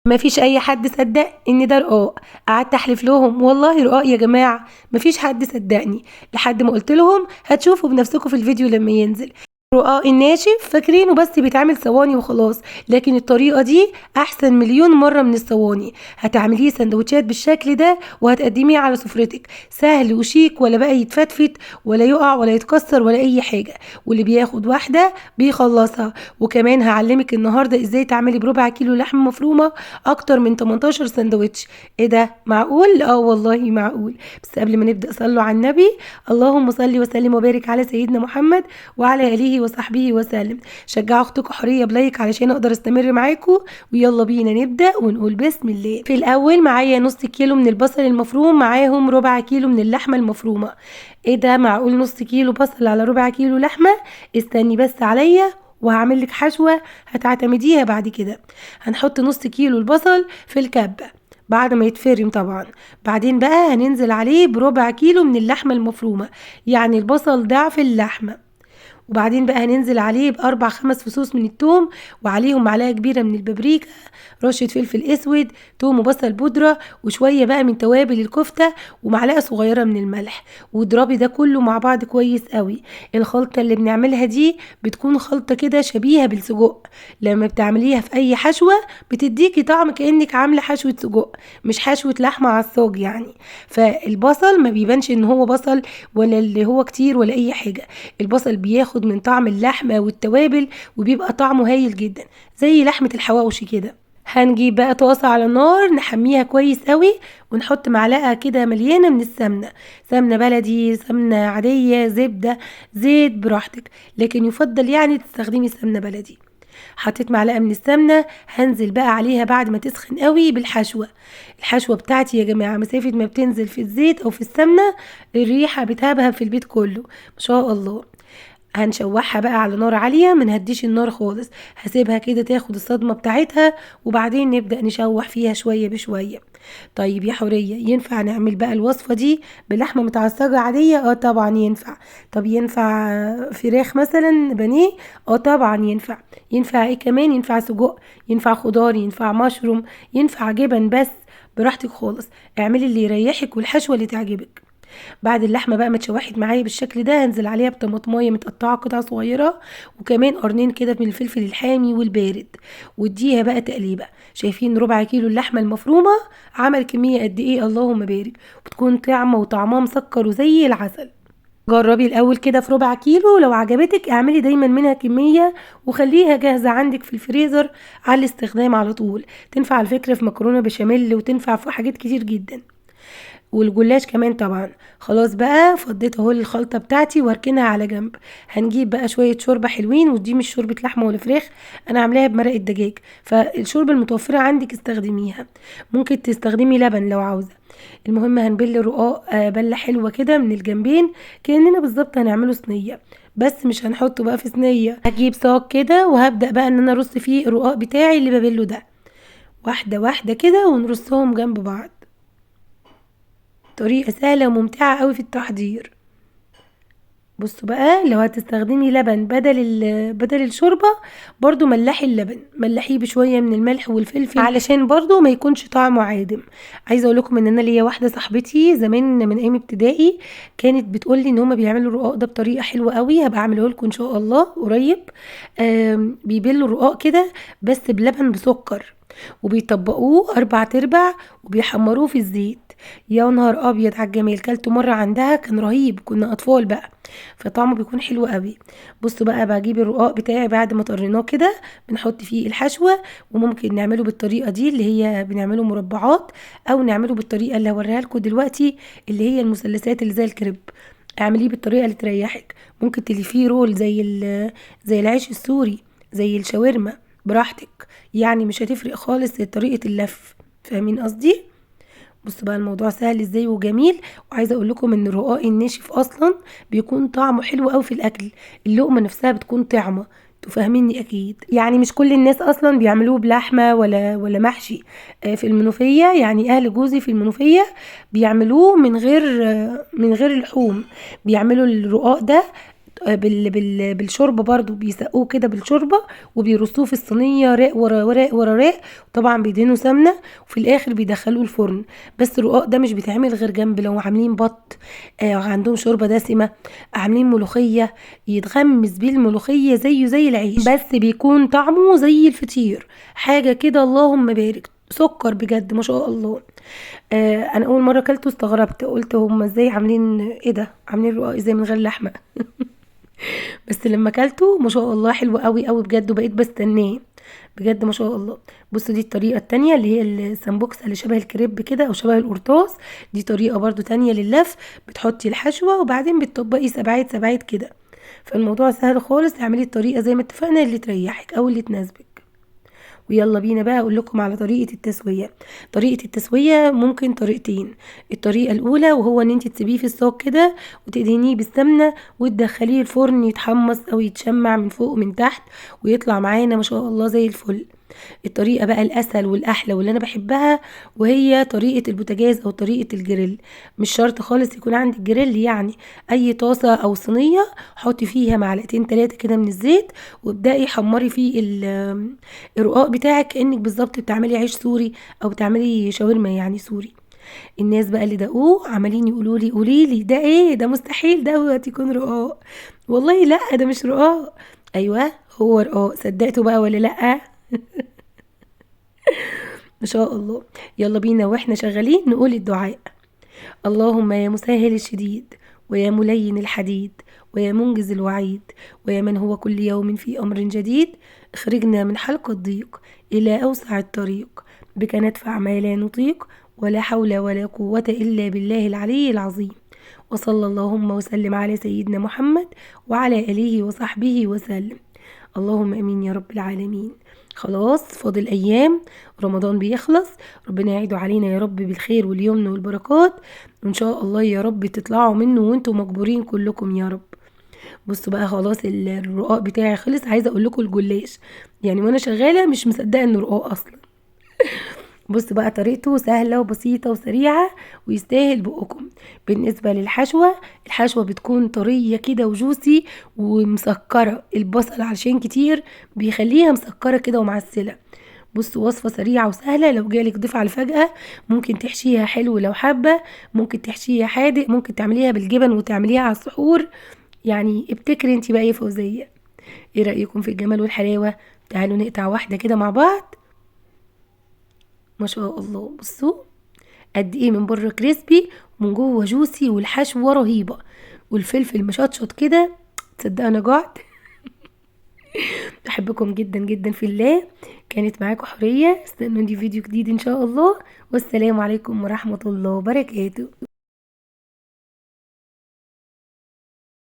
مفيش اي حد صدق ان ده رقاق. قعدت احلف لهم والله رقاق يا جماعة، مفيش حد صدقني لحد ما قلت لهم هتشوفوا بنفسكم في الفيديو لما ينزل. رقاق الناشف فاكرينه بس بيتعمل صواني وخلاص، لكن الطريقة دي احسن مليون مرة من الصواني. هتعمليه سندوتشات بالشكل ده وهتقدميه على سفرتك، سهل وشيك، ولا بقى يتفتفت ولا يقع ولا يتكسر ولا اي حاجة، واللي بياخد واحدة بيخلصها. وكمان هعلمك النهارده ازاي تعملي بربع كيلو لحمه مفرومه اكتر من 18 سندوتش. ايه ده، معقول؟ اه والله معقول. بس قبل ما نبدا صلوا على النبي، اللهم صل وسلم وبارك على سيدنا محمد وعلى اله وصحبه وسلم. شجعوا اختكم حورية ب like علشان اقدر استمر معاكم، ويلا بينا نبدا ونقول بسم الله. في الاول معايا نص كيلو من البصل المفروم، معاهم ربع كيلو من اللحمة المفرومه. ايه ده، معقول نص كيلو بصل على ربع كيلو لحمه؟ استني بس عليا وهعمل لك حشوه هتعتمديها بعد كده. هنحط نص كيلو البصل في الكبه بعد ما يتفرم طبعا، بعدين بقى هننزل عليه بربع كيلو من اللحمة المفرومه، يعني البصل ضعف اللحمة. وبعدين بقى هننزل عليه بأربع خمس فصوص من التوم، وعليهم معلقة كبيرة من البابريكا، رشة فلفل اسود، توم وبصل بودرة، وشوية بقى من توابل الكفتة، ومعلقة صغيرة من الملح. واضربي ده كله مع بعض كويس قوي. الخلطة اللي بنعملها دي بتكون خلطة كده شبيهة بالسجق، لما بتعمليها في اي حشوة بتديكي طعم كأنك عاملة حشوة سجق، مش حشوة لحمة على الصاج يعني. فالبصل ما بيبانش ان هو بصل ولا اللي هو كتير ولا اي حاجة، البصل بياخد من طعم اللحمة والتوابل وبيبقى طعمه هايل جدا، زي لحمة الحواوشي كده. هنجيب بقى طاسة على النار نحميها كويس قوي، ونحط معلقة كده مليانة من السمنة، سمنة بلدي، سمنة عادية، زبدة، زيت براحتك، لكن يفضل يعني تستخدمي سمنة بلدي. حطيت معلقة من السمنة، هنزل بقى عليها بعد ما تسخن قوي بالحشوة. الحشوة بتاعتي يا جماعة مسافة ما بتنزل في الزيت او في السمنة الريحة بتهبهب في البيت كله ما شاء الله. هنشوحها بقى على نار عالية، ما نهديش النار خالص، هسيبها كده تاخد الصدمة بتاعتها وبعدين نبدأ نشوح فيها شوية بشوية. طيب يا حورية، ينفع نعمل بقى الوصفة دي بلحمة متعصجة عادية؟ طبعا ينفع. طب ينفع فراخ مثلا بانيه؟ طبعا ينفع. ينفع ايه كمان؟ ينفع سجق، ينفع خضار، ينفع مشروم، ينفع جبن، بس براحتك خالص، اعملي اللي يريحك والحشوة اللي تعجبك. بعد اللحمة بقى ما اتشوحت معايا بالشكل ده، هنزل عليها بطماطمايه متقطعه قطع صغيرة، وكمان قرنين كده من الفلفل الحامي والبارد، واديها بقى تقليبه. شايفين ربع كيلو اللحمة المفرومه عمل كمية قد ايه؟ اللهم بارك، بتكون طعمه وطعمها مسكر وزي العسل. جربي الاول كده في ربع كيلو، لو عجبتك اعملي دايما منها كمية وخليها جاهزة عندك في الفريزر على الاستخدام على طول. تنفع على فكرة في مكرونه بشاميل، وتنفع في حاجات كتير جدا، والجلاش كمان طبعا. خلاص بقى فضيت اهو الخلطة بتاعتي وهركنها على جنب. هنجيب بقى شوية شوربة حلوين، ودي مش شوربة لحمه ولا فراخ، انا عاملاها بمرق الدجاج، فالشوربه المتوفرة عندك استخدميها، ممكن تستخدمي لبن لو عاوزه. المهم هنبل رقاق بله حلوة كده من الجنبين، كاننا بالظبط هنعمله صينية، بس مش هنحطه بقى في صينية. هجيب صاج كده وهبدا بقى ان انا ارص فيه الرقاق بتاعي اللي ببله ده، واحدة واحدة كده، ونرصهم جنب بعض. طريقة سهلة وممتعة قوي في التحضير. بصوا بقى، لو هتستخدمي لبن بدل الشوربة، برضو ملحي اللبن، ملحيه بشوية من الملح والفلفل علشان برضو ما يكونش طعمه عادم. عايزة اقول لكم ان انا ليا واحدة صاحبتي زمان من ايام ابتدائي كانت بتقول لي ان هما بيعملوا الرقاق ده بطريقة حلوة قوي، هبقى اعمله لكم ان شاء الله قريب. بيبلوا الرقاق كده بس بلبن بسكر، وبيطبقوه 4/4 وبيحمروه في الزيت. يا نهار ابيض على الجمال، كلته مرة عندها كان رهيب، كنا اطفال بقى، فطعمه بيكون حلو قوي. بصوا بقى، بجيب الرقاق بتاعي بعد ما طريناه كده، بنحط فيه الحشوه، وممكن نعمله بالطريقة دي اللي هي بنعمله مربعات، او نعمله بالطريقة اللي هوريها لكم دلوقتي اللي هي المثلثات اللي زي الكريب. اعمليه بالطريقة اللي تريحك، ممكن تلفيه roll زي العيش السوري، زي الشاورما، براحتك يعني، مش هتفرق خالص طريقه اللف، فاهمين قصدي؟ بصوا بقى الموضوع سهل ازاي وجميل. وعايزه اقول لكم ان الرقاق الناشف اصلا بيكون طعمه حلو قوي في الاكل، اللقمة نفسها بتكون طعمه، انتوا فاهميني اكيد. يعني مش كل الناس اصلا بيعملوه بلحمه ولا محشي. في المنوفية، يعني اهل جوزي في المنوفية بيعملوه من غير لحوم، بيعملوا الرقاق ده بالشوربه برضو، بيسقوه كده بالشوربه وبيرصوه في الصينية رق ورا ورق ورا رق، وطبعا بيدهنوا سمنه، وفي الاخر بيدخلوه الفرن. بس الرقاق ده مش بيتعمل غير جنب لو عاملين بط، عندهم شوربة دسمة، عاملين ملوخية، يتغمس بيه الملوخية زيه زي العيش، بس بيكون طعمه زي الفطير، حاجة كده اللهم بارك، سكر بجد ما شاء الله. انا اول مرة اكلته استغربت، قلت هم ازاي عاملين ايه ده، عاملين رقاق ازاي من غير لحمه؟ بس لما اكلته ما شاء الله حلو قوي قوي بجد، وبقيت بستناه بجد ما شاء الله. بصوا دي الطريقة التانية اللي هي السمبوكسه اللي شبه الكريب كده او شبه القرطاس، دي طريقه برضو تانية لللف، بتحطي الحشوه وبعدين بتطبقي سبعات سبعات كده، فالموضوع سهل خالص. اعملي الطريقة زي ما اتفقنا اللي تريحك او اللي تناسبك. ويلا بينا بقى اقول لكم على طريقه التسوية. طريقه التسوية ممكن طريقتين. الطريقة الاولى وهو ان انت تسيبيه في الصاج كده وتدهنيه بالسمنه وتدخليه الفرن يتحمص او يتشمع من فوق ومن تحت ويطلع معانا ما شاء الله زي الفل. الطريقة بقى الاسهل والاحلى واللي انا بحبها وهي طريقه البوتاجاز او طريقه الجريل. مش شرط خالص يكون عندك جريل، يعني اي طاسه او صينية حطي فيها معلقتين 3 كده من الزيت وابداي حمري فيه الرقاق بتاعك كانك بالظبط بتعملي عيش سوري او بتعملي شاورما يعني سوري. الناس بقى اللي دقوه عمالين يقولوا لي قولي لي ده ايه ده، مستحيل ده يكون رقاق. والله لا ده مش رقاق. ايوه هو رقاق، صدقتوا بقى ولا لا؟ ما شاء الله. يلا بينا واحنا شغالين نقول الدعاء. اللهم يا مسهل الشديد ويا ملين الحديد ويا منجز الوعيد ويا من هو كل يوم في أمر جديد، اخرجنا من حلق الضيق إلى أوسع الطريق، بك ندفع ما لا نطيق، ولا حول ولا قوة إلا بالله العلي العظيم. وصلى اللهم وسلم على سيدنا محمد وعلى آله وصحبه وسلم. اللهم امين يا رب العالمين. خلاص فاضل ايام رمضان بيخلص، ربنا يعيده علينا يا رب بالخير واليمن والبركات، وان شاء الله يا رب تطلعوا منه وانتم مجبورين كلكم يا رب. بصوا بقى خلاص الرقاق بتاعي خلص. عايزه اقول لكم الجلاش يعني وانا شغالة مش مصدقه انه رقاق اصلا. بصوا بقى طريقته سهلة وبسيطة وسريعة ويستاهل بقكم. بالنسبة للحشوه، الحشوه بتكون طرية كده وجوسي ومسكره، البصل علشان كتير بيخليها مسكره كده ومعسله. بصوا وصفه سريعة وسهلة، لو جالك ضيف على الفجأة ممكن تحشيها حلو لو حابة، ممكن تحشيها حادق، ممكن تعمليها بالجبن وتعمليها على السحور، يعني ابتكري انت بقى يا فوزيه. ايه رايكم في الجمال والحلاوه؟ تعالوا نقطع واحدة كده مع بعض. ما شاء الله بصوا قد ايه من بره كريسبي ومن جوه جوسي والحشوه رهيبة والفلفل مشطشط كده. تصدقوا انا جعت. بحبكم جدا جدا في الله. كانت معاكم حورية، استنوني فيديو جديد ان شاء الله، والسلام عليكم ورحمة الله وبركاته.